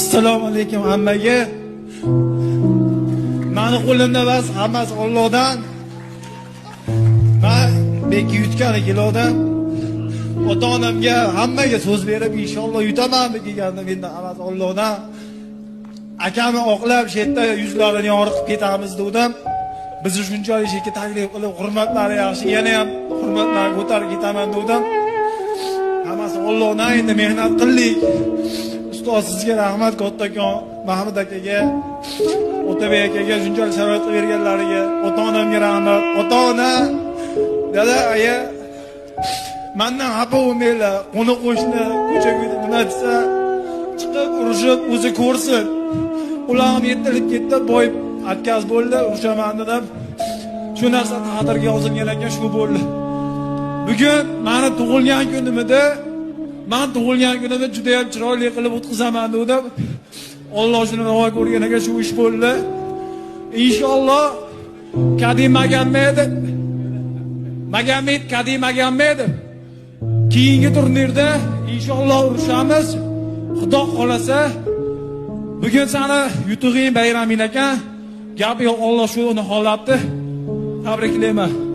Assalomu alaykum hammaga. Mani qo'limda emas, hammasi Allohdan. Men beki yutgani kelgandim. Ota-onamga, hammaga so'z berib, inshaalloh yutaman deb kelgandim. Endi hammasi Allohdan. Akamni oqlab, shu yerda yuzlarini yoritib ketamiz dedim. Bizni shunchalik shu yerga taklif qilib, hurmatlari yaxshi, yana ham hurmatlarini ko'tarib ketaman dedim. Hammasi Allohdan, endi mehnat qildik. Ustoz sizga rahmat kattakon, Mahmud akaga, Otabek akaga shunchalik sharoit qilib berganlariga, ota-onamga rahmat. Ota-ona, dada, aya, mandan xafa bo'lmanglar. Qo'ni qo'shni, ko'cha ko'yda nima desa, chiqib urushib o'zi ko'rsin. Qulog'im yetilib ketdi, boy отказ bo'ldi, urushaman dedim. Shu narsa taqdirga yozilgan ekan, shu bo'ldi. Bugun meni tug'ilgan kunim edi. Men tug'ilgan kunimni juda ham chiroyli qilib o'tkazaman dedim. Alloh shuni ravo ko'rgan ekan, shu ish bo'ldi. Inshaalloh Kadim Magomedov, Magomed Kadim Magomedov keyingi turnirda inshaalloh urushamiz. Xudo xolasa bugun seni yutug'ing, bayraming ekan. Gap yo'q, Alloh shuni xohlabdi. Tabriklayman.